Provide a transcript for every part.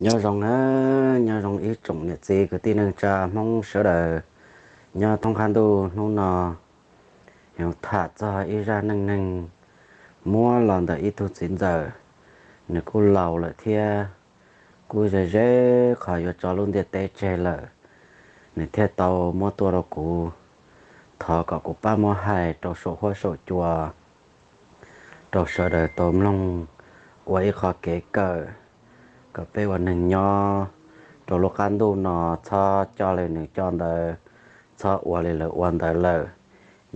Nyob zoo na, nyob zoo ib tsoom niam txiv kwv tij neej tsa Hmoob sawv daws nyob thoob qab ntuj. Hnub no yuav tham txog ib zaj neej neeg muab los ntawm ib tug txiv ntxawm, nws kuj laus lawm thiab kuj ze ze qhov yuav tso lub ntiaj teb tseg lawm, nws thiaj tau muab tuaj rau kuv, thov kom kuv pab muab hais rau saum huab saum cua rau sawv daws tau mloog ua ib qho kev kawm, kom peb ua neeg nyob rau lub qab ntuj no txhob coj li nws coj ntawd, txhob ua li lawv ua ntawd lawm.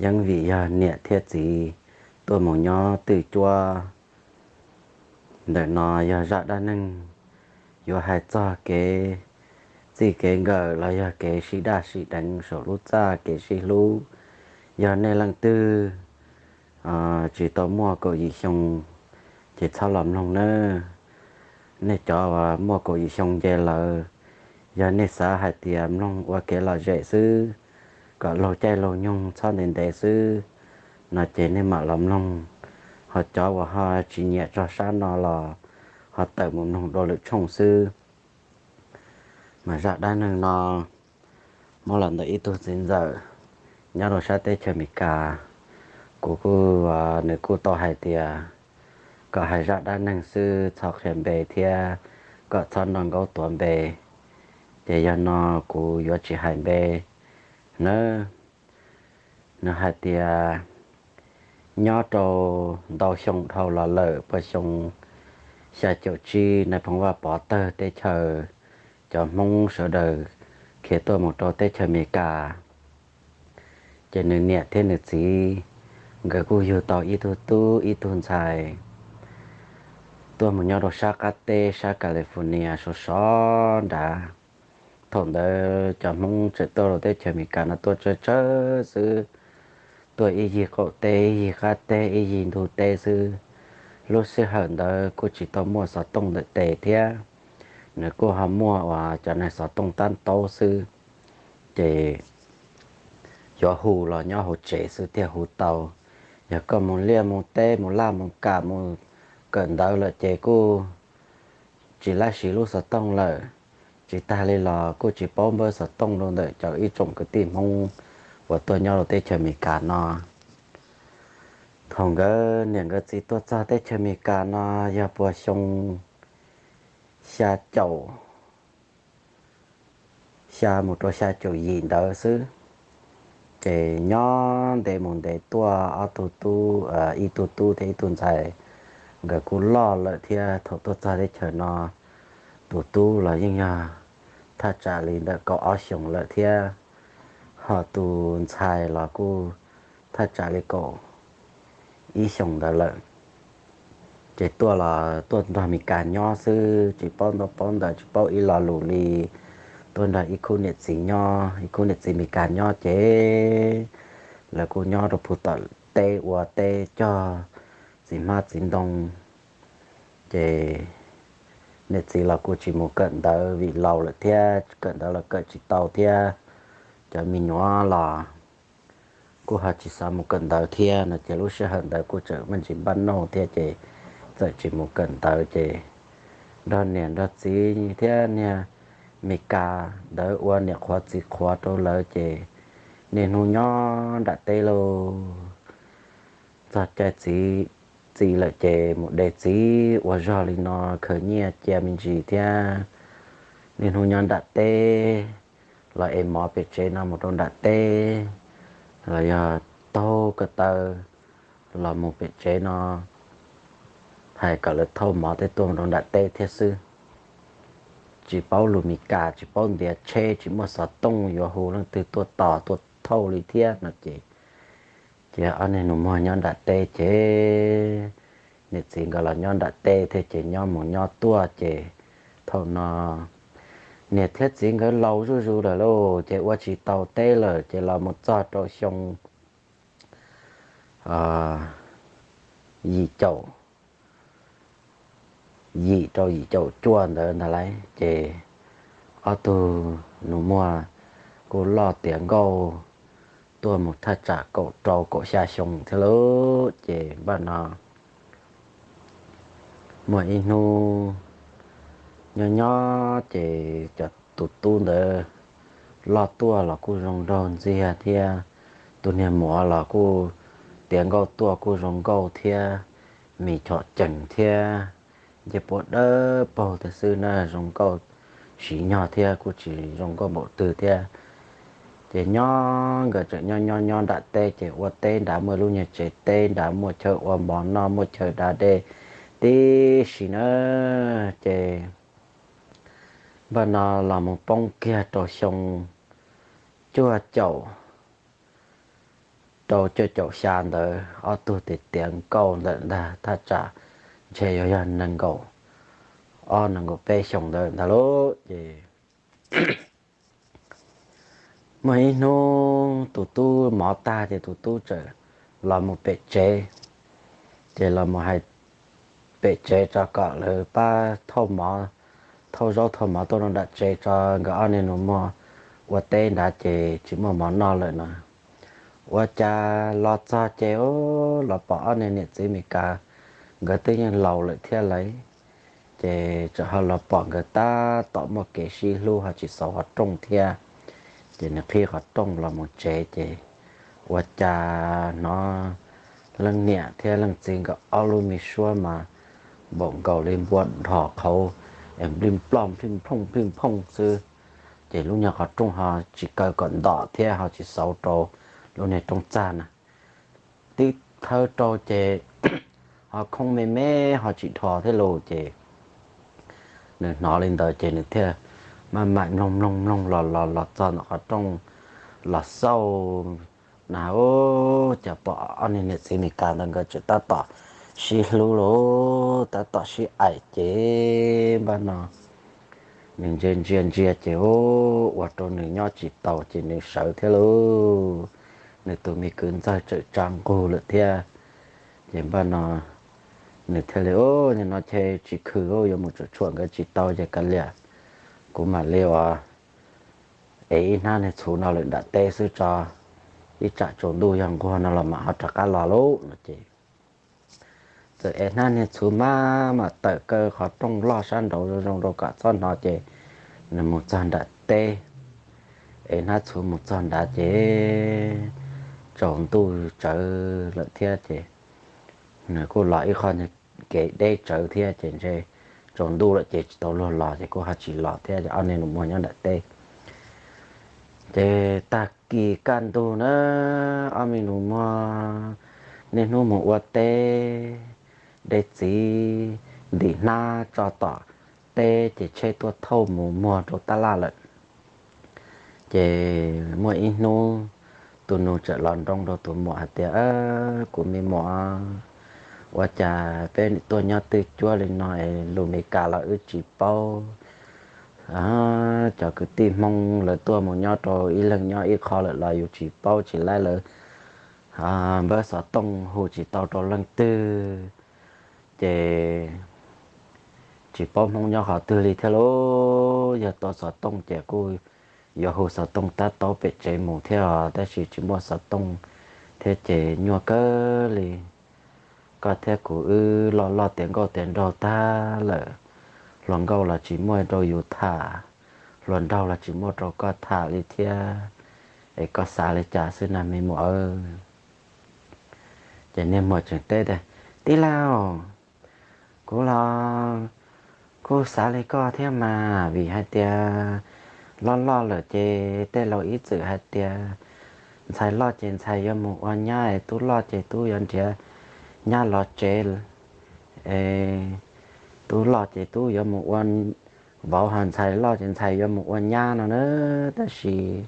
Yeej vim yog niam thiab txiv tuaj mus nyob twj cuab. Ntawm no yog zaj dab neeg yuav hais txog kev txij kev nkawm los yog kev sib daj sib deev saum lub txaj kev sib hlub. Yog nej leej twg tsis tau muaj kaum yim xyoo ces txhob los mloog nawb. Nej cov uas muaj kaum yim xyoo nce lawm, yog nej xav hais tias mloog ua kev lom zem xwb, kom laug caij laug nyoog txhob ntev ntev xwb no ces nej mam los mloog. Ho cov uas ho tsis nyiam txog sab no los ho tawm mus mloog dua lwm tshooj xwb. Mas zaj dab neeg no muab los ntawm ib tug txiv ntxawm nyob rau sab teb chaws Amelikas. Kuv kuj, nws kuj tau hais tias kom hais zaj dab neeg xwb txhob qhia npe thiab kom txhob nrog nkaub tuav npe. Ces yog no kuv yuav tsis hais npe nawb. Nws hais tias nyob rau ntau xyoo dhau los lawm, puag xyoo xya caum tsib Nais Phoo Vaj Pov tawg teb chaws, cov Hmoob sawv daws khiav tuaj mus rau teb chaws Amelikas. Ces nws niam thiab nws txiv nkawd kuj yug tau ib tug tub ib tug ntxhais tuaj mus nyob rau sab qab teb sab California sov sov nrad. Thaum ntawd cov Hmoob tseem tuaj rau teb chaws Amelikas no tuaj tsawg tsawg xwb, tuaj ib yig qaum teb, ib yig qab teb, ib yig ntug teb xwb. Lub sij hawm ntawd kuj tsis tau muaj xov tooj ntawm tes thiab, nws kuj ho muaj uas cov neeg xov tooj tab taub xwb. Ces yuav hu los nyob hauv tsev xwb thiaj hu tau. Yog koj mus liaj mus teb mus laj mus kam mus kawm ntawv lawm ces kuj tsis lab siv lub xov tooj lawm. Tsis tag li los kuj tsis paub npawb xov tooj rau ntawm cov ib tsoom kwv tij Hmoob uas tuaj nyob rau teb chaws Amelikas no. Thaum nkawd niam nkawd txiv tuaj txog teb chaws Amelikas no yog puag xyoo xya caum xya mus rau xya caum yim ntawd xwb. Ces nyob ntev mus ntev tuaj ob tug tub, ib tug tub thiab ib tug ntxhais, nkawd kuj loj lawm thiab. Thaum tuaj txog teb chaws no, tus tub los yeej yog thaj tsam li ntawm kaum ob xyoos lawm thiab, ho tus ntxhais los kuj thaj tsam li kaum ib xyoos ntawd lawm. Ces tuaj los tuaj nrog Meskas nyob xwb, tsis paub ntaub paub ntawv, tsis paub ib lo lus li. Tuaj nrog ib khub niam txiv nyob, ib khub niam txiv Meskas nyob ces lawv kuj nyob rau pem tom teb ua teb cog txiv hmab txiv ntoo. Ces niam txiv los kuj tsis mus kawm ntawv vim laus lawm thiab, kawm ntawv los kawm tsis tau thiab. Cov me nyuam los kuj ho tsis xav mus kawm ntawv thiab no ces lub sij hawm ntawd kuj tseem me ntsis npaj nauj thiab ces txawm tsis mus kawm ntawv ces nrog niam nrog txiv thiab niag Meskas ntawd ua niam qhuav txiv qhuav rau lawv ces niaj hnub nyob nram teb lauj. Txog caij txiv txi lawm ces mus de txiv ua zog li no, khaws nyiaj cia me ntsis thiab. Niaj hnub nyob nram teb, los ev mov pem tsev no mus rau nram teb, los yog taug ko taw los mus pem tsev no, hais kom lawv thauj mov tej tuaj mus rau nram teb thiab xwb. Tsis paub lus Meskas, tsis paub ntiav tsheb, tsis muaj xov tooj yuav hu leej twg tuaj tos tuaj thauj li thiab no ces, ces ob niag nus muag nyob nram teb ces niam txiv nkawd los nyob nram teb thiab ces nyob mus nyob tuaj ces thaum no niam thiab txiv nkawd laus zuj zus lawm lauj, ces ua tsis tau teb lawm ces los mus txog rau xyoo yim caum yim rau yim caum cuaj ntawd ntag lauj, ces ob tug nus muag kuj loj tiav nkauj tuaj mus thaj tsam kaum rau kaum xya xyoo thiab lauj. Ces npaj no muaj ib hnub Nyob nyob ces cov tus tub ntawd loj tuaj los kuj zoo nraug ntxiag thiab, tus niag muam los kuj tiav nkauj tuaj kuj zoo nkauj thiab, mis chom cees thiab, ncej puab dawb paug tiag xwb na, zoo nkauj siv nyog thiab kuj tsis zoo nkauj npaum twg thiab. Ces nyob nkawd tseem nyob nyob nyob nram teb ces ua teb nrad muaj lub nyuag tsev teb nrad muaj chaw ua mov noj muaj chaw da dej tib si na. Ces npaj no los mus poob kiag rau xyoo cuaj caum rau cuaj caum xya ntawd ob tug tiav tiav nkauj ntawm ntag thaj tsam ntshe yuav yog nees nkaum ob nees nkaum peb xyoos ntawd ntag lauj. Ces muaj ib hnub tus tub mov tag ces tus tub txawm los mus pem tsev, ces los mus hais pem tsev tso kom lawv pab thauj mov, thauj zaub thauj mov tuaj rau nram tsev tso, nkawd ob niag nus muag ua teb nrad ces tsis muaj mov noj lawm no. Ua cas los txog ces los pom ob niag niam txiv Meskas nkawd twb yeej laus lawm thiab lauj. Ces txawm ho los pom nkawd tab tom muaj kev sib hlub ho tsis xauv qhov rooj thiab. Ces nws qhib qhov rooj los mus tsev ces ua cas hnov leej niam thiab leej txiv nkawd ob lub me suab mas npaum nkaus li npua dhos qhauv es nplij nploj nplij nplooj nplij nplooj xwb. Ces lub nyuag qhov rooj ho tsis kaw kom ntom thiab ho tsis xauv rau lub niag rooj txag na. Tib thawb rau ces ho khoob me me ho tsis dhos thiab lauj. Ces nws hnov li ntawd ces nws thiaj maj mam mloog mloog mloog los los los txog ntawm qhov rooj los xauj na, ua cas pom ob niag niam txiv Meskas ntawd nkawd tseem tab tom sib hlub lauj, tab tom sib aim ces npaj no nws ntsia ntsia ntsia ces ua rau nws nyob tsis taus ces nws sawv thiab lauj. Nws tus me kwv ntxawg tseem tsa nqug lawm thiab. Ces npaj no nws thiaj li, nim no ces tsis khwv yuav mus tsuam tshuam nkawd tsis tau ces kav liam, kuv mam li ua es ib hnab niag txhuv no lawm nram teb xwb tso, ib tsam tsaus ntuj yog nquag no los mam ho rov qab los lauj no ces txawm es hnab niag txhuv maj mam tawm kaw qhov rooj loj sab nraud zoo zoo rau kom txhob hnov ces nws mus txog nram teb, es hnab txhuv mus txog nrad ces tsaus ntuj tsawv lawm thiab ces nws kuj los ib qho kev deb tsawv thiab ces ntshe tsaus ntuj lawm ces tsis tau luag los ces kuj ho tsis los thiab ces ob niag nus muag nyob nram teb. Ces tag kis kaj ntug na, ob me nus muag niaj hnub mus ua teb, de txiv ntim hnab tso tom teb ces tsheb tuaj thauj mus muag rau tab laj lawm. Ces muaj ib hnub tus nus txawm los nroo rau tus muam hais tias, kuv me muam, ua cas peb tuaj nyob twj cuab li no es lus Meskas los wb tsis paub, cov kwv tij Hmoob lawv tuaj mus nyob rau ib leeg nyob ib qho lawm los yus tsis paub tsis laib lawv npawb xov tooj hu tsis tau rau leej twg, ces tsis paub Hmoob nyob qhov twg li thiab lauj. Yog tau xov tooj ces kuj yuav hu xov tooj tab taub pem tsev mus thiab os, tab sis tsis muaj xov tooj thiab ces nyuaj kawg li. Koj thiab kuv wb loj loj tiav nkauj tiav nraug tag lawm, hluas nkauj los tsis muaj rau yus tham, hluas nraug los tsis muaj rau koj tham li thiab, es koj xav li cas xwb na me muam? Ces niag muam tseem teb tias, tij laug, kuv los kuj xav li koj thiab mas, vim hais tias loj loj lawm ces tej laus ib txwm hais tias ntxhais loj ces ntxhais yuav mus ua nyab, tub loj ces tub yuav nrhiav nyab los tsev, tub loj ces tub yuav mus ua vauv, ho ntxhais loj ces ntxhais yuav mus ua nyab no na. Tab sis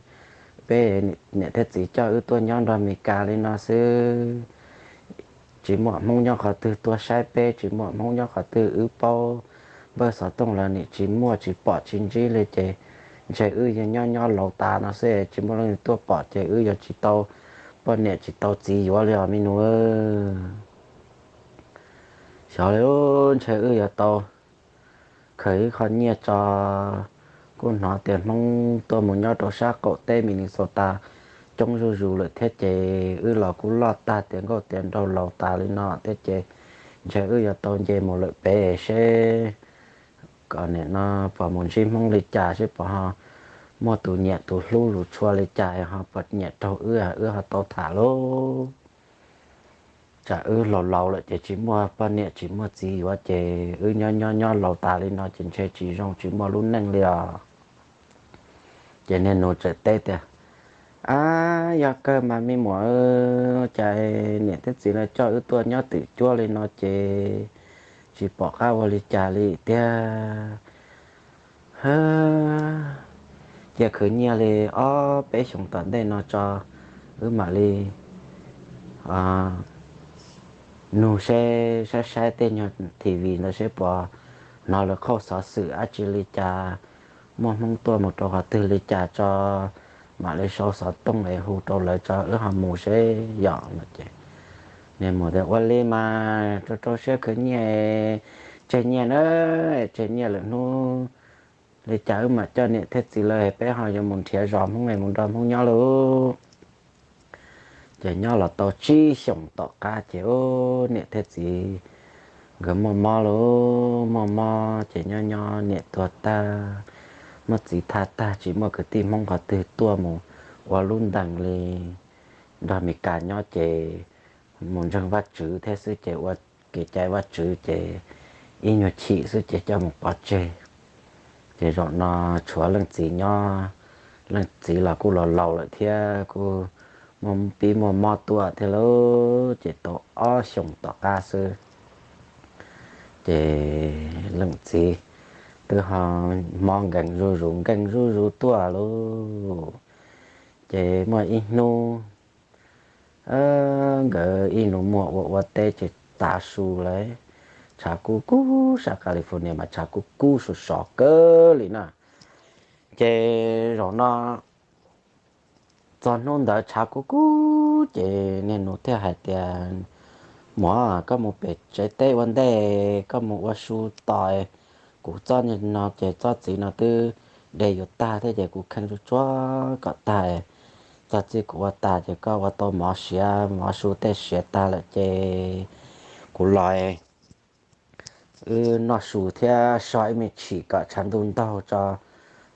peb niam thiab txiv coj wb tuaj nyob nrog Meskas li no xwb, tsis muaj Hmoob nyob qhov twg tuaj saib peb, tsis muaj Hmoob nyob qhov twg wb paub, npawb xov tooj los nim tsis muaj tsis pom tsis ntsib li ces ntshe wb yeej nyob nyob laus tas no xwb, tsis muaj leej twg tuaj pom ces wb yuav tsis tau poj niam tsis tau txiv yuav li os me nus. Xyov li, ntshe wb yuav tau khaws ib qho nyiaj tso. Kuj hnov tias Hmoob tuaj mus nyob rau sab qaum teb Minnesota coob zuj zus lawm thiab ces wb los kuj loj tag tiav nkauj tiav nraug laus tas li no thiab ces ntshe wb yuav tau nce mus lawm pem seb kom nim no puas mus ntsib Hmoob li cas, seb puas ho muaj tus nyiam tus hlub tus tshua li cas, ho puas nyiam raug wb, wb ho tau tham lauj. Tsam wb laus laus lawm ces tsis muaj poj niam tsis muaj txiv yuav ces wb nyob nyob nyob laus tas li no ces ntshe tsis zoo tsis muaj lub neej li os. Ces niag nus txawm teb tias, Ab, yog kawg mas me muam, cas niam thiab txiv lawv coj wb tuaj nyob twm cuab li no ces tsis pom qab ua li cas li tiag. Cia khwv nyiaj li ob peb xyoos tom ntej no tso, wb mam li nug seb, saib saib tej nyuag T V ntawd seb puas hnov lawv qhauj xov xwm dab tsi li cas, muaj Hmoob tuaj mus rau qhov twg li cas tso, mam li sau xov tooj es hu rau lawv tso wb ho mus seb yom no ces. Niag muam tias, Ua li mas rau rau siab khwv nyiaj, tseg nyiaj na, tseg nyiaj lwm hnub li cas wb mam coj niam thiab txiv lawv peb ho yuav mus nrhiav zos Hmoob es mus nrog Hmoob nyob lauj. Ces nyob los tau tsib xyoos tom qab ces ub, niam thiab txiv nkawd muaj mob lauj, muaj mob ces nyob nyob niam tuag tag, muab txiv thaj tag, tsis muaj kwv tij Hmoob qhov twg tuaj mus ua lub ntees li, nrog Mes Kas nyob ces mus ntseeg Vajtswv thiab xwb ces ua kev cai Vajtswv ces ib nyuag chim xwb ces coj mus pov tseg. Ces zaum no tshuav leej txiv nyob, leej txiv los kuj laus laus lawm thiab kuj muaj pib muaj mob tuaj thiab lauj, ces tau ob xyoos tom qab xwb ces leej txiv twb ho mob nkees zuj zus nkees zuj zus tuaj lauj. Ces muaj ib hnub nkawd ib nus muag ua ua teb ces tav su lawm, tshav kub kub, sab California mas tshav kub kub sov sov kawg li na. Ces zaum no txog hnub ntawd tshav kub kub ces niag nus thiaj hais tias, Muam, koj mus pem tsev teb ua ntej, koj mus ua su tos, kuv txob no ces txob txiv no twb de yuav tag thiab ces kuv kheej tsuag tsuag kom tag, txog txij kuv ua tas ces koj ua tau mov siav mov su tej siav tag lawm ces kuv los wb noj su thiab so ib me chim kom tshav ntuj ntaug tso,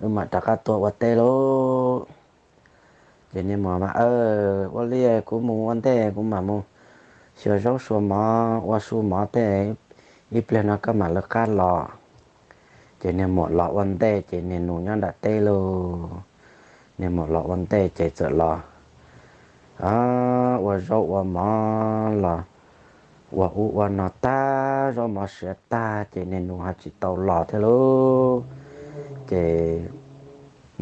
wb mam rov qab tuaj ua teb lauj. Ces niag muam mas, Ua li kuv mus ua ntej, kuv mam mus xyuas zaub xyuas mov ua su mov tej, ib pliag no koj mam lawv qab los. Ces niag muam los ua ntej ces niag nus nyob nram teb lauj. Niag muam los ua ntej ces txawm los ua zaub ua mov los ua ub ua no tag, zaub mov siav tag ces niag nus ho tsis tau los thiab lauj. Ces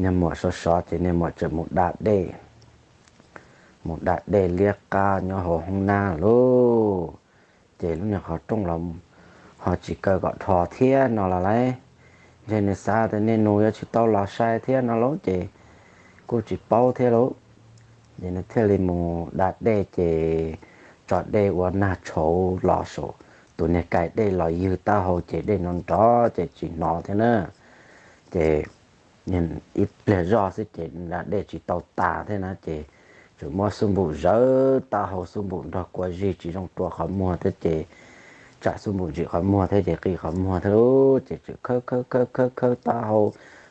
niag muam sov sov ces niag muam txawm mus da dej, mus da dej liab qab nyob hauv hoob nab lauj. Ces lub niag qhov rooj los ho tsis kaw kom dhos thiab no los lauj. Ntshe nws xav tias niag nus yuav tsis tau los sai thiab no lauj ces kuj tsis paub thiab lauj. Ces nws thiaj li mus da dej ces tso dej ua nag tshauv los saum tus niag kais dej los ywg taub hau ces dej nrov nrov ces tsis hnov thiab na. Ces ib pliag zoj xwb ces da dej tsis tau tas thiab na ces tseem muab xub npum zawv taub hau, xub npum nrog kua zig tsis zoo rua qhov muag thiab ces tsam xub npum ntsim qhov muag thiab ces qi qhov muag thiab lauj. Ces tseem khawb khawb khawb khawb khawb taub hau,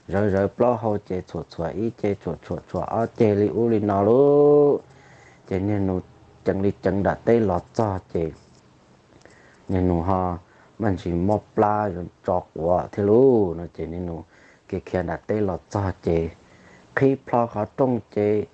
zawv zawv plaub hau ces txhuam txhuam ib ce, txhuam txhuam txhuam ob ce li ub li no lauj. Ces niag nus ceev li ceev nram teb los txog ces niag nus ho maj ntsis mob plab tso quav thiab lauj no ces niag nus khiav khiav nram teb los txog ces qhib plho qhov rooj ces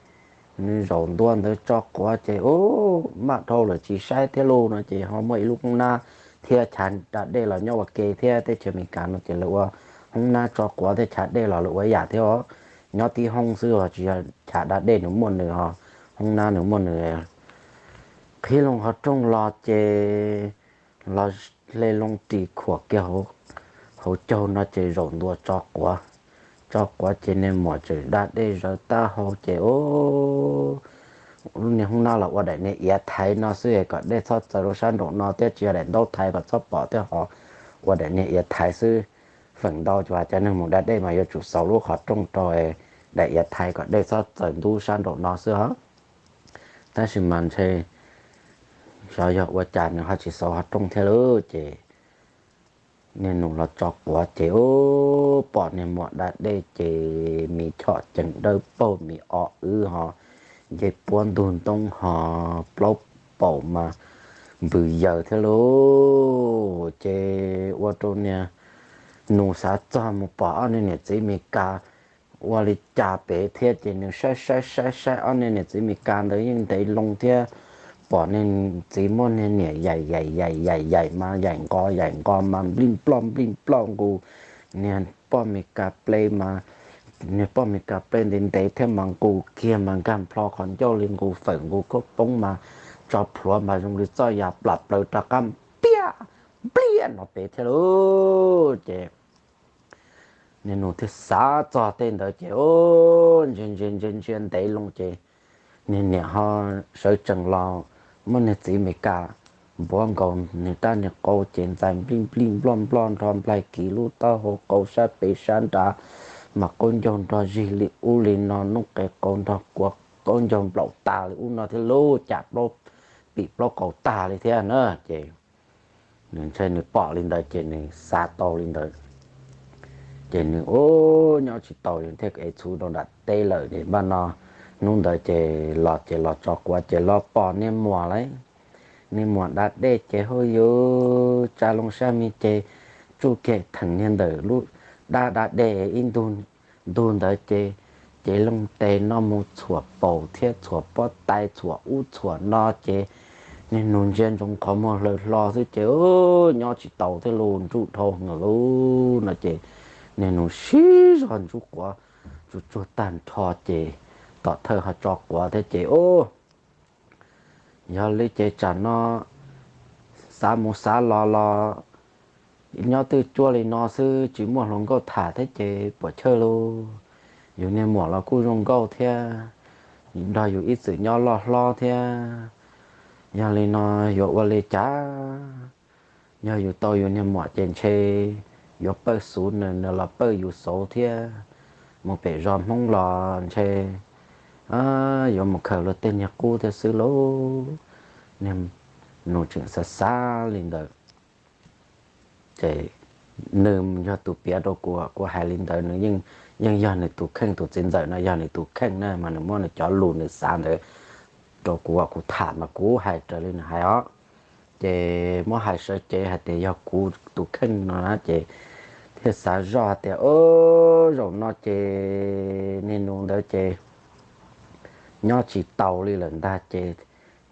nws zaum ntua ntawd tso quav ces ub, maj dhau lawm tsis saib thiab lauj no ces ho muaj ib lub hoob nab thiab chav da dej los nyob ua ke thiab. Teb chaws Amelikas no ces lawv ua hoob nab tso quav thiab chav dej los lawv ua ib yam thiab os. Nyob tib hoob xwb os, tsis yog chav da dej nws muaj nws os, hoob nab nws muaj nws. Qhib loo qhov rooj los ces los hle loo ris khuam kiag hauv caug no ces zaum ntua tso quav. Tso quav ces niag muam tseem da dej zawv taub hau ces ub, lub niag hoob nab los ua daim niag iav thaiv no xwb kom dej txhob txaws rau sab nraum no thiab, tsis yog daim ntaub thaiv kom txhob pom thiab ho ua daim niag iav thaiv xwb. Feem ntau ces cov neeg mus da dej mas yuav tsum xauv lub qhov rooj rau daim iav thaiv kom dej txhob txaws ntub sab nraum no xwb os. Tab sis mas ntshe xyov yog ua cas nws ho tsis xauv qhov rooj thiab lauj ces Niag nus los tso quav ces pom niag muam da dej ces mis chom cees dawb paug, mis o wb ho ncej puab ntug ntoob ho plaub paum mas npws yaws thiab lauj. Ces ua rau niag nus xav txog mus pom ob niag niam txiv Mes Kas ua li cas pem thiab ces nws saib saib saib saib ob niag niam txiv Mes Kas ntawd yeej ntev loo thiab. Pom niag txiv muab niag niam yaim yaim yaim yaim yaim mas yaim nqos yaim nqos mas nplij nploj nplij nploj nqus. Niag poj Mes Kas ple mas, niag poj Mes Kas ple ntev ntev thiab mas nqus kiag mas nkag nplho qhov ncauj li nqus fawm nqus khaub poob mas tso plhuav mas zoo li txoj yas plam plaws rov qab npiaj npliaj no pem thiab lauj. Ces niag nus thiaj xav txog tej ntawd ces ntsia ntsia ntsia ntsia ntev loo ces niag niam ho sawv tsees los muab niag txiv Mes Kas npuav nkaus nws rab niag qau ces ntxais nplij nplij nploj nploj nrog nplaig kiv lub taub hau qau sab pem sab nrad mas qaub ncaug nrog zig li ub li no, noob qes qau nrog kua qaub ncaug nplaum tas li ub no thiab lauj. Cam plaub pim plaub qaus tag li thiab na. Ces nws ntshai nws pom li ntawd ces nws xav tau li ntawd ces nws ua nyob tsis tau thiaj ev txhuv rau nram teb lawm ces npaj no hnub ntawd ces los ces los tso quav ces los pom niag muam lauj. Niag muam da dej ces hauj yus tsa loo sab me ces tsuj kiag theem niag ntawm lub dab da dej ib ntug ntawd ces, ces loo tes no mus txhuam paum thiab txhuam pob tais txhuam ub txhuam no ces niag nus ntsia ntsoov qhov muag hlaws hlo xwb ces nyob tsis tau thiab lauj, nruj dhau heev lauj no ces niag nus sib zog ntsuj quav, tsuj tsuag tag nrho ces tom thawj ho tso quav thiab ces yog li ces tsam no xav mus xav los los nyob twj cuab li no xwb tsis muaj hluas nkauj tham thiab ces puas chawj lauj. Yus niag muam los kuj zoo nkauj thiab, nrog yus ib txwm nyob loj hlob thiab. Yog li no yuav ua li cas? Yog yus tau yus niag muam ces ntshe yuav pawj xuv nws, nws los pawj yus xuv thiab. Mus pem zos Hmoob los ntshe yuav mus khaws luag tej niag qub thiab xwb lauj. Niag nus tseem xav xav li ntawd ces nws yog tus piav rau kuv, kuv hais li ntawd nws yeej, yeej yog nws tus kheej, tus txiv ntxawm no yog nws tus kheej na mas nws muab nws cov lus nws xav ntawd rau kuv, kuv tham mas kuv hais raws li nws hais os. Ces muab hais sawv cev hais tias yog kuv tus kheej no na ces thiaj xav zoj hais tias zaum no ces niag nus ntawd ces nyob tsis taus li lawm ntag ces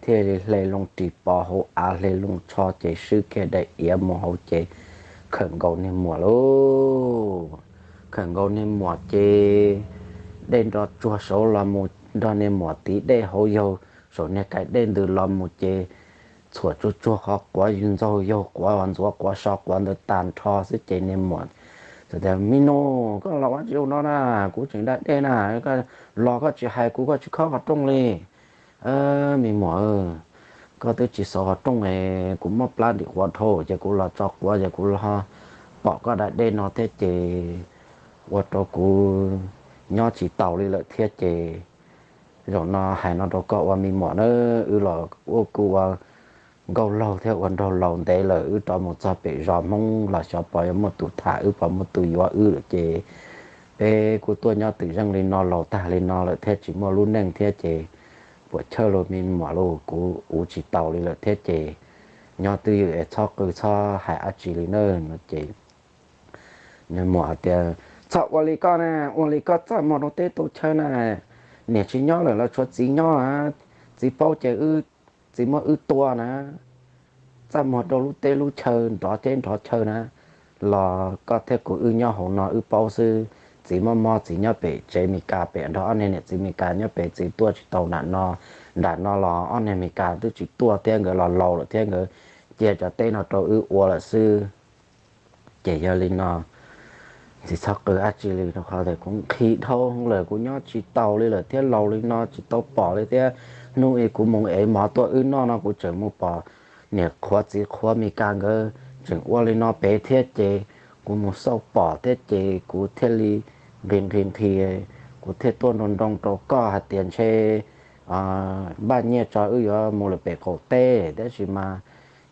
thiaj li hle loo ris pov hauv av, hle loo tsho ces swb kiag daim iav mus hauv ces khawm nkaus niag muam lauj. Khawm nkaus niag muam ces dej nro tsuag saud los mus nrog niag muam tiv dej hauv yaug, saum niag kaim dej ntws los mus ces txhuam tsuag tsuag qhov quav ntxaug yaug quav ntxuav quav so quav ntawd tag nrho xwb ces niag muam tias, Me nus, koj los ua tsi no na? Kuv tseem da dej na, los koj tsis hais kuv, koj tsis khob qhov rooj li. Me muam, koj twb tsis xauv qhov rooj es kuv mob plab nrim quav dhau ces kuv los tso quav ces kuv los pom koj da dej no thiab ces ua rau kuv nyob tsis taus li lawm thiab ces zaum no hais no rau koj ua me muam na, wb los ua kuj ua nkauj laug thiab ua nraug laus ntev lawm, wb rov mus txog pem zos Hmoob los xyov pom yuav muaj tus tham wb, pom muaj tus yuav wb lawm ces peb kuj tuaj nyob twm zeej li no laus tag li no lawm thiab tsis muaj lub neej thiab ces puas chawj lauj me muam lauj, kuv ua tsis taus li lawm thiab ces nyob twj ywm es txhob qw txhob hais dab tsi li na no ces niag muam hais tias, Txhob ua li koj na, ua li koj txaj muag rau teb rau chaw na, niam tsis nyob lawm los tshuav txiv nyob, txiv paub ces txiv muab wb tua na, txaj muag rau lub teb lub chaw nrov teb nrov chaw na, los koj thiab kuv wb nyob hauv no wb paub xwb. Txiv mob mob txiv nyob pem tsev Mes Kas pem nrog ob niag niam txiv Mes Kas nyob pem, txiv tuaj tsis tau nram no, nram no los ob niag Mes Kas twb tsis tuaj thiab, nkawd los laus lawm thiab nkawd cia cov teb no rau wb ua lawm xwb. Ces yog li no txiv txhob qw dab tsi li rau qhov tias kuv nqhis dhau lawm, kuv nyob tsis taus li lawm thiab, laus li no tsis tau pom li thiab. Hnub ib kuv mus ev mov tuaj wb noj no kuv tseem mus pom niam qhuav txiv qhuav Mes Kas nkawd tseem ua li no pem thiab ces kuv mus xauj pom thiab ces kuv thiaj li nqhis nqhis nqhis, kuv thiaj tuaj nroo nroo rau koj hais tias ntshe npaj nyiaj tso wb yuav mus lawm pem qaum teb, tab sis mas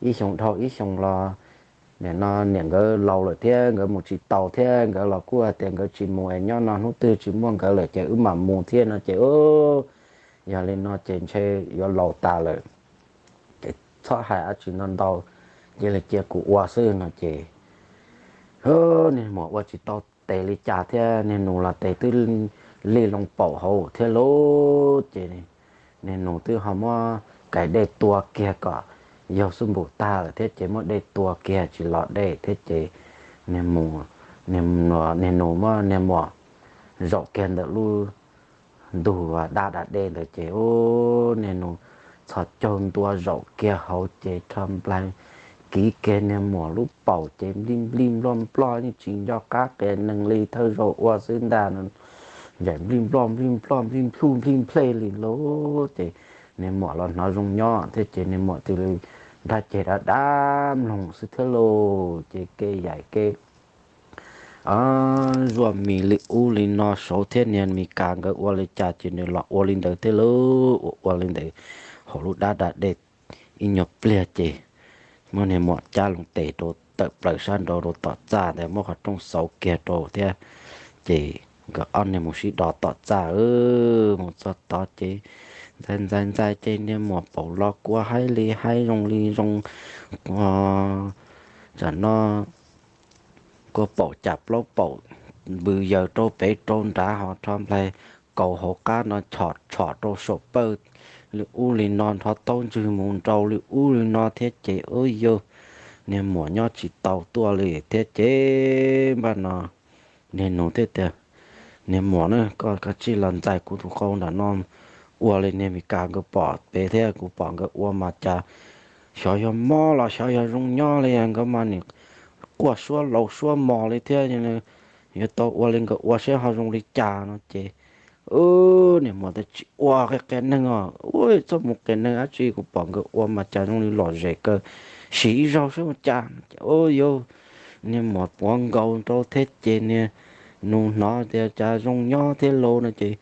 ib xyoo dhau ib xyoo los nim no niam nkawd laus lawm thiab nkawd mus tsis tau thiab, nkawd los kuj hais tias nkawd tsis mus es nyob no hnub twg tsis muaj nkawd lawm ces wb mam mus thiab no ces, yog li no ces ntshe yuav laus tas lawm, ces txhob hais dab tsi no ntau, cia li cia kuv ua xwb no ces niag muam ua tsis tau tes li cas thiab, niag nus los tes twb lij loo paum hauv thiab lauj. Ces niag nus twb ho muab kais dej tua kiag kom yaug xub npum tag lawm thiab ces muab dej tua kiag tsis los dej thiab ces niag nus muab niag muam zaum kiag ntawm lub ntug dab da dej ntawd ces niag nus txhos caug ntua zaum kiag hauv ces rho nplaig kiv kiag niag muam lub paum ces nplij nplij nploj nploj yeej tsis nco qab qias neeg li, thawj zaug ua xwb ntag, nplaig nplij nploj nplij nploj nplij nplhuj nplij nplhej li lauj. Ces niag muam los hnov zoo nyob thiab ces niag muam tis li nrhab ceg dab dab mloog xwb thiab lauj. Ces kev yaim kev zuaj mis li ub li no saud thiab niag Mis Kas nkawd ua li cas ces nws los ua li ntawd thiab lauj. Ua ua li ntawd hauv lub dab da dej ib nyuag pliag ces muab niag muam cab loo tes rau tawm plaws sab nraud rau tom txaj ntawd, muab qhov rooj xauv kiag rau thiab ces nkawd ob niag mus sib do tom txaj. Mus txog tod ces ntxais ntxais ntxais ces niag muam paum los kua haib li haib zoo li zoo, tam no kua paum cas plaub paum npws yaws rau pem rau nrad ho rho nplaig kaus hauv qab no chom tshom rau saum pawj li ub li no, nrho taub ntswg mus nraus li ub li no thiab ces ua yog niag muam nyob tsis tau tuaj li thiab ces npaj no niag nus thiaj tias, niag muam na, koj kav tsij los ntxais kuv tus qau nram no ua li niag Mis Kas nkawd pom pem thiab kuv pom nkawd ua mas cas xyov yog mob los xyov yog zoo nyob li, nkawd mas nim quaj suab laus suab mos li thiab, yuav tau ua li nkawd ua saib ho zoo li cas no ces niag muam tias tsis ua, qias neeg os, ua txhob mus qias neeg dab tsi, kuv pom nkawd ua mas cas zoo li lom zem kawg, sim ib zaug saib ua cas. Ces ua yog niag muam puav nkaus rau thiab ces niag nus hnov tias cas zoo nyob thiab lauj no ces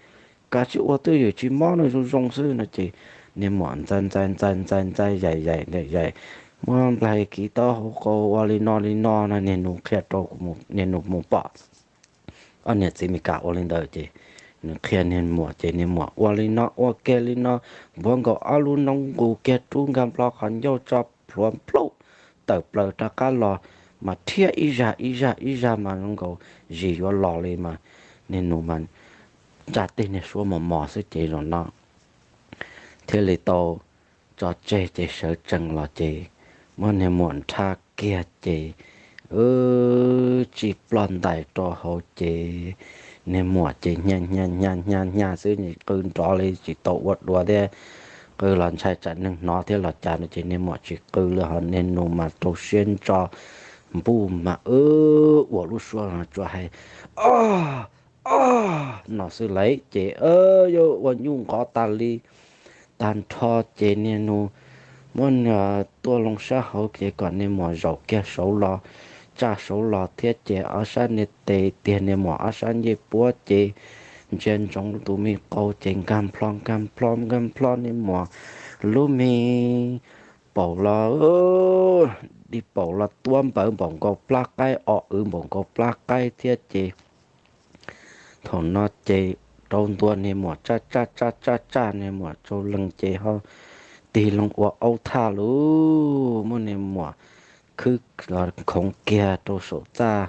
kav tsij ua twj ywm tsis mob no zoo zoo xwb no ces niag muam ntxais ntxais ntxais ntxais ntxais yaim yaim yaim yaim, muab nplaig kiv taub hau qau ua li no li no no niag nus qhia rau niag nus mus pom ob niag txiv Mis Kas ua li ntawd ces nws qhia niag muam ces niag muam ua li no ua kiag li no, npuav nkaus ob lub noob nqus kiag rub nkag nplo qhov ncauj tso plhuav nplauj tawm plaws rov qab los mas rhiab ib zag ib zag ib zag mas zoo nkaus zis yuav los li mas niag nus mas ntsaj teg niag suab mos mos xwb ces zaum no thiaj li tau tso tseg ces sawv tsees los ces muab niag muam nrhab kiag ces wb tsis ploj ntais rau hauv ces niag muam ces hnya hnya hnya hnya hnya xwb, qw nrov li tsis tau ua dua thiab. Qw los ntshai tsam neeg hnov thiab los cas no ces niag muam tsis qw li, ho niag nus mas rau siab ntso npuj mas wb ua lub suab tsuas hais o o no xwb lauj. Ces yuav ua nyuj nqov tas li tag nrho ces niag nus muab tuaj loo sab hauv ces kom niag muam zaum kiag saud los, tsa saud los thiab ces ob sab niag tes tiag niag muam ob sab ncej puab ces ntsia ntsoov tus me qau ces nkag nplho nkag nplho nkag nplho niag muam lub me paum los, dib paum los tuab npawv npaum nkaus plab qaib, o wv npaum nkaus plab qaib thiab ces thaum no ces rau ntua niag muam tsaj tsaj tsaj tsaj tsaj niag muam tsau leeg ces ho tig loo ua aub thaj lug, muab niag muam khwb los khoov kiag rau saum txaj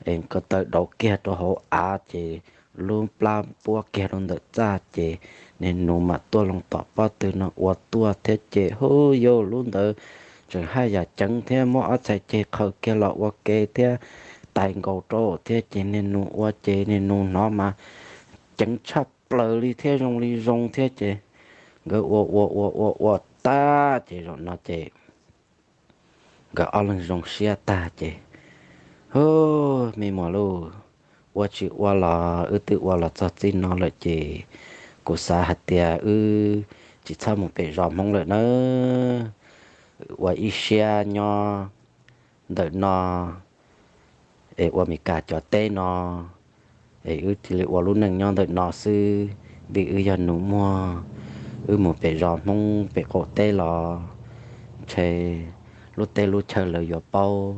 es ko taw dauv kiag rau hauv av ces lub plab puab kiag rau ntawm txaj ces niag nus mam tuaj loo tom pob tw no ua tuaj thiab ces hu yau lub ntawd tseem haj yam ceev thiab muab ob txhais ceg qhaws kiag los ua ke thiab tais nkaus rau thiab ces niag nus ua ces niag nus hnov mas ceev tshaj plaws li thiab zoo li zoo thiab ces nkawd ua ua ua ua ua tag ces zaum no ces nkawd ob leeg zoo siab tag ces, hu, me muam lauj, ua tsis ua los wb twb ua los txog txij no lawm ces kuv xav hais tias wb tsis txhob mus pem zos Hmoob lawm nawb, ua ib siab nyob ntawm no es ua Mes Kas cov teb no es wb cia li ua lub neej nyob ntawm no xwb, vim wb yog nus muag, wb mus pem zos Hmoob pem qaum teb los ntshe lub teb lub chaw lawv yuav paub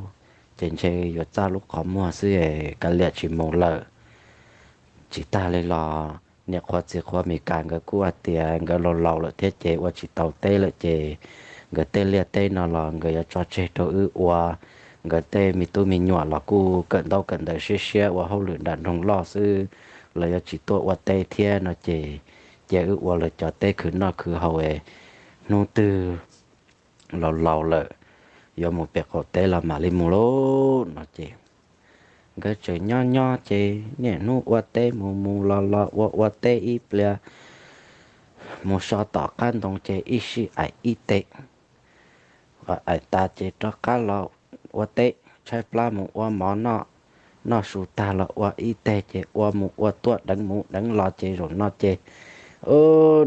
ces ntshe yuav txaj lub qhov muag xwb, kav liam tsis mus lawm. Tsis tag li los niam qhuav txiv qhuav Mes Kas nkawd kuj hais tias nkawd laus laus lawm thiab ces ua tsis tau teb lawm ces nkawd tej liaj teb no los nkawd yuav tso tseg rau wb ua. Nkawd tej me tub me nyuam los kuj kawm ntaub kawm ntawv siab siab ua hauj lwm nram nroog loj xwb, los yuav tsis tuaj ua teb thiab no ces cia wb ua lawv cov teb khwv noj khwv haus, hnub twg laus laus lawm yuav mus pem qaum teb los mam li mus lauj no ces nkawd tseem nyob nyob ces niaj hnub ua teb mus mus los los ua ua teb ib pliag mus so tom qab ntoo ces ib sij aim ib teg, aim tas ces rov qab los ua teb, tshaib plab mus ua mov noj, noj su tag los ua ib teg ces ua mus ua tuaj deev mus deev los ces zaum no ces,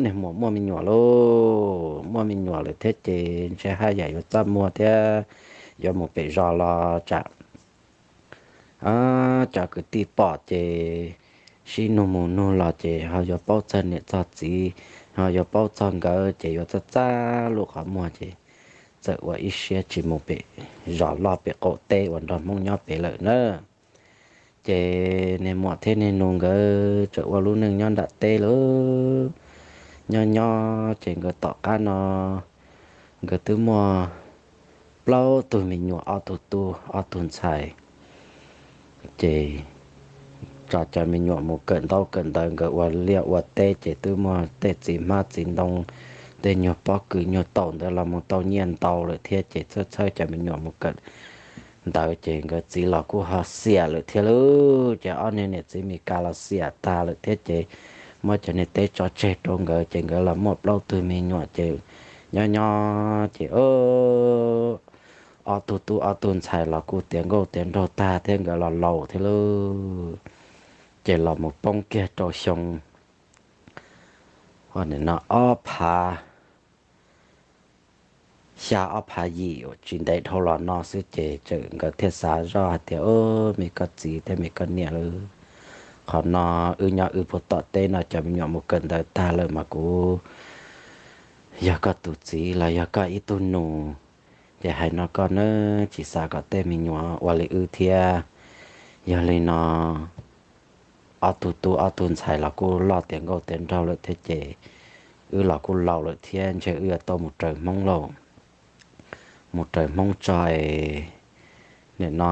niag muam muaj me nyuam lauj, muaj me nyuam lawm thiab ces ntshe haj yam yuav txaj muag thiab yuav mus pem zos los tsam cov kwv tij pom ces sib nug mus nug los ces ho yuav paub txog niam txog txiv, ho yuav paub txog nkawd ces yuav txaj txaj lub qhov muag ces txawm ua ib siab tsis mus pem zos loj pem qaum teb uas nrog Hmoob nyob pem lawm na. Ces niag muam thiab niag nus nkawd tseem ua lub neej nyob nram teb lawm. Nyob nyob ces nkawd tom qab no nkawd twb muaj plaub tug me nyuam, ob tug tub ob tug ntxhais. Ces tso cov me nyuam mus kawm ntaub kawm ntawv, nkawd ua liaj ua teb ces twb muaj tej txiv hmab txiv ntoo, tej nyuag pob kws nyuag taum ntawd los mus tau nyiaj ntau lawm thiab ces txhawb txhawb cov me nyuam mus kawm ntawv ces nkawd txiv los kuj ho xiam lawm thiab lauj. Ces ob niag niam txiv Mes Kas los xiam tag lawm thiab ces muab cov niag teb tso tseg rau nkawd ces nkawd los muaj plaub tug me nyuam ces nyob nyob ces ob tug tub ob tug ntxhais los kuj tiav nkauj tiav nraug tag thiab nkawd los laus thiab lauj. Ces los mus poob kiag rau xyoo no ob phav xya ob phav yim tsis ntev dhau los no xwb ces txawm nkawd thiaj xav zoj hais tias, me koj txiv thiab me koj niam lauj, qhov no wb nyob wb puag tom teb no cov me nyuam mus kawm ntawv tag lawm mas kuv yog koj tus txiv los yog koj ib tug nus, ces hais no koj nawb, tsis xav kom tej me nyuam ua li wb thiab. Yog li no ob tug tub ob tug ntxhais los kuj loj tiav nkauj tiav nraug lawm thiab ces wb los kuj laus lawm thiab, ntshe wb yuav tau mus raws Hmoob lauj. Mus raws Hmoob tso es nim no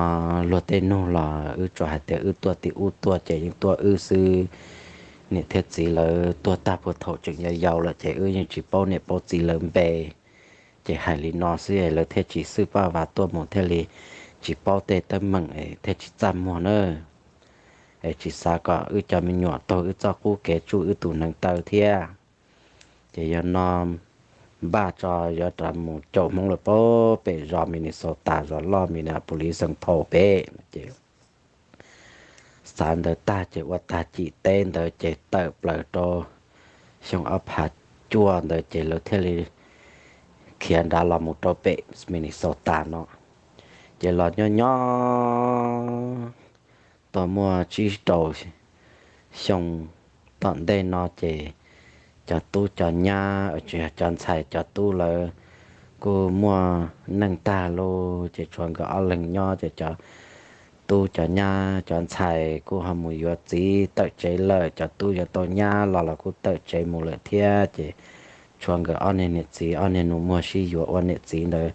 luag tej nug los wb tsuas hais tias wb tuaj tim ub tuaj ces yeej tuaj wb xwb. Niam thiab txiv lawv tuag tag puag thaum tseem yau yau lawm ces wb yeej tsis paub niam paub txiv lawv npe. Ces hais li no xwb es lawv thiaj tsis xwb paj vas tuaj mus thiaj li tsis paub tej teeb meem es thiaj tsis txaj muag na. Es tsis xav kom wb cov me nyuam taug wb txoj qub kev tsuj wb tus neev taw thiab. Ces yog no npaj tso yuav rov mus caum Hmoob lawm pem zos Minnesota, zos loj Minneapolis, Saint Paul pem no ces xav ntawd tag ces ua tag cim teb ntawd ces tawm plaws rau xyoo ob phav cuaj ntawd ces lawv thiaj li khiav nrad los mus rau pem Minnesota no. Ces los nyob nyob tau muaj tsib rau xyoo tom ntej no ces cov tub cov nyab, tsis yog cov ntxhais, cov tub lawv kuj muaj neej tag lauj, ces tshuav nkawd ob leeg nyob ces cov tub cov nyab cov ntxhais kuj ho mus yuav txiv tawm tsev lawm, cov tub yuav tau nyab los los kuj tawm tsev mus lawm thiab ces tshuav nkawd ob niag niam txiv ob niag nus muag sib yuav ua niam txiv ntawd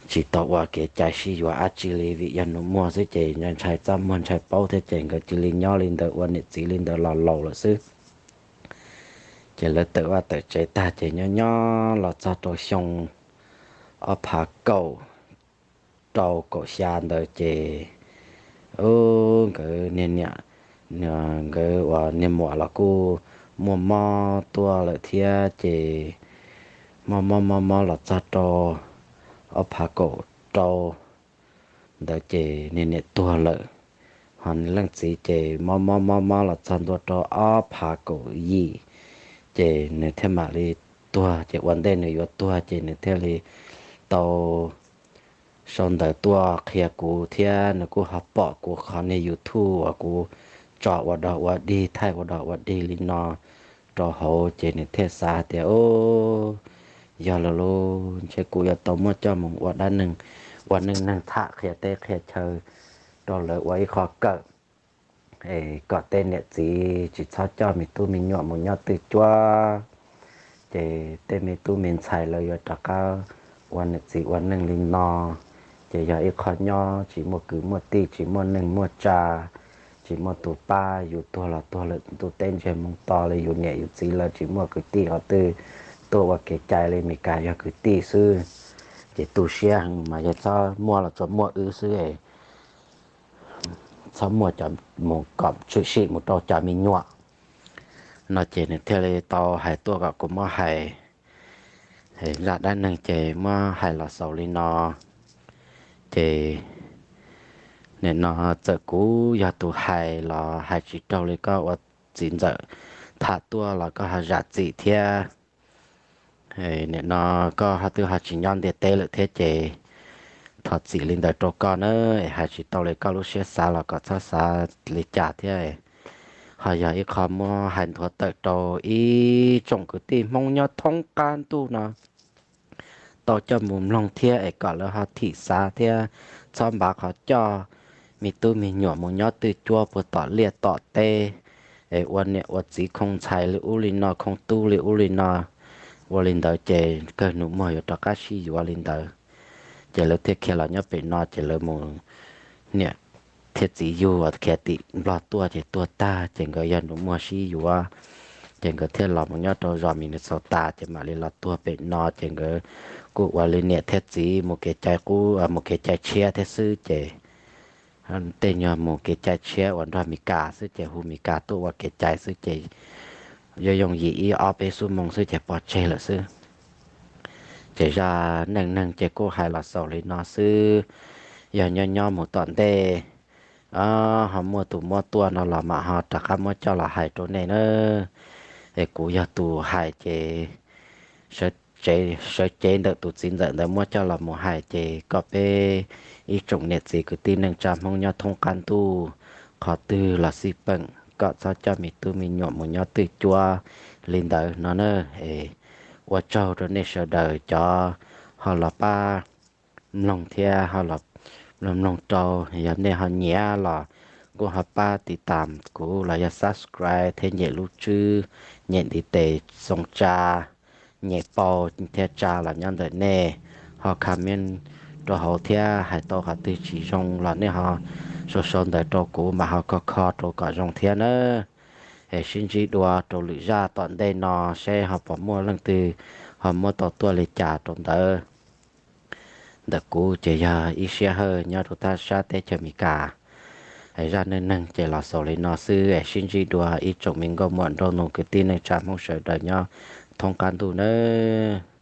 tsis tau ua kev cai sib yuav dab tsi li, vim yog nus muag xwb ces ntshai txaj muag ntshai paub thiab ces nkawd cia li nyob li ntawd ua niam txiv li ntawd los laus lawm xwb. Ces lawv tawm vaj tawm tsev tag ces nyob nyob los txog rau xyoo ob phav kaum rau kaum xya ntawd ces nkawd niag niam, nkawd uas niag muam los kuj muaj mob tuaj lawm thiab ces mob mob mob mob los txog rau ob phav kaum rau ntawd ces niag niam tuag lawm. Ho niag leej txiv ces mob mob mob mob los txog ntua rau ob phav kaum yim ces nws thiaj mam li tuag. Ces ua ntej nws yuav tuag ces nws thiaj li tau sau ntawv tuaj qhia kuv thiab nws kuj ho pom kuv qhov niag YouTube uas kuv tso ua dog ua dig, thaij ua dog ua dig li no rau hauv ces nws thiaj xav tias, o, yog lawm lauj, ntshe kuv yuav tau muaj coj mus ua dab neeg ua neej neeg tham qhia teb qhia chaw rau lawv ua ib qho kawm, es kom tej niam txiv tsis txhob coj me tub me nyuam mus nyob twj cuab. Ces tej me tub me ntxhais lawv yuav rov qab ua niam txiv ua neej li no, ces yog ib qho nyob tsis muaj kwv muaj tij, tsis muaj neej muaj tsa, tsis muaj tus pab, yus tuag los tuag lawm ntuj teb ntsiag moo to li, yus niam yus txiv lawv tsis muaj kwv tij qhov twg tuaj ua kev cai li, Meskas yog kwv tij xwb. Ces tu siab heev mas yog txhob muaj los tsuas muaj wb xwb, txhob muaj cov mus kom tshwm sim mus rau cov me nyuam no. Ces nws thiaj li tau hais tuaj kom kuv muab hais zaj dab neeg, ces muab hais los xaus li no. Ces nim no txawm kuv yog tus hais los hais tsis raug li, koj ua txiv ntxawm tham tuaj los koj ho zam txim thiab. Nim no koj ho twb ho tsis nyob ntiaj teb lawm thiab, ces thov txim li ntawd rau koj na. Hais tsis tau li, koj lub siab xav los kom txhob xav li cas thiab. Ho yog ib qho muab hais nthuav tawm rau ib tsoom kwv tij Hmoob nyob thoob qab ntuj no tau coj mus mloog thiab, es kom lawv ho thim xav thiab, txhob npav qhov coj me tub me nyuam mus nyob twj cuab puag tom liaj tom teb, es ua niam ua txiv khoo ntxhais li ub li no, khoo tub li ub li no. Ua li ntawd ces kawg nus muag yuav rov qab sib yuav li ntawd. Ces lawv thiaj khiav los nyob pem no, ces lawv mus, niam thiab txiv yug khiav tim Nplog tuaj, ces tuag tag ces nkawd yog nus muag sib yuav, ces nkawd thiaj los mus nyob rau zos Minnesota, ces mam li los tuag pem no. Ces nkawd kuj ua li niam thiab txiv mus kev cai qub, mus kev cai tshiab thiab xwb, ces tej nyuag mus kev cai tshiab uas nrog Meskas xwb, ces hu Meskas tuaj ua kev cai xwb, ces yuav yooj yim ib ob peb xuab moos xwb ces pov tseg lawm xwb. Ces zaj neej neeg ces kuj hais los xaus li no xwb. Yog nyob nyob mus tom ntej ho muaj tus muab tuaj no los mam ho rov qab muab coj los hais rau nej na. Es kuv yog tus hais ces sawv cev ntawm tus txiv ntxawm ntawd muab coj los mus hais, ces kom peb ib tsoom niam txiv kwv tij neej tsa Hmoob nyob thoob qab ntuj qhov twg los xij peem kom txhob coj me tub me nyuam mus nyob twj cuab li ntawd no na. Ua tsaug rau nej sawv daws cov ho los pab mloog thiab ho los mloog rau. Yog nej ho nyiam los kuj ho pab tiv tam kuv los yog subscribe thiab nyem lub tswb, nyem ntiv tes, xoom tsa, nyem pau thiab tsa los nyob ntawm nej. Ho comment rau hauv thiab, hais tau qhov twg tsis zoo los nej ho sau sau ntawv rau kuv mas ho kho kho rau kom zoo thiab nawb. Es sib ntsib dua rau lwm zaj tom ntej no seb ho puas muaj leej twg ho muab tau tuaj li cas rau ntawd. Ntawm kuv ces yog Ib Siab Hawj nyob rau thaj sab teb chaws Amelikas. Es zaj neej neeg ces los xaus li no xwb, es sib ntsib dua ib tsoom me nkauj muam nraug nus kwv tij neej tsa Hmoob sawv daws nyob thoob qab ntuj nawb.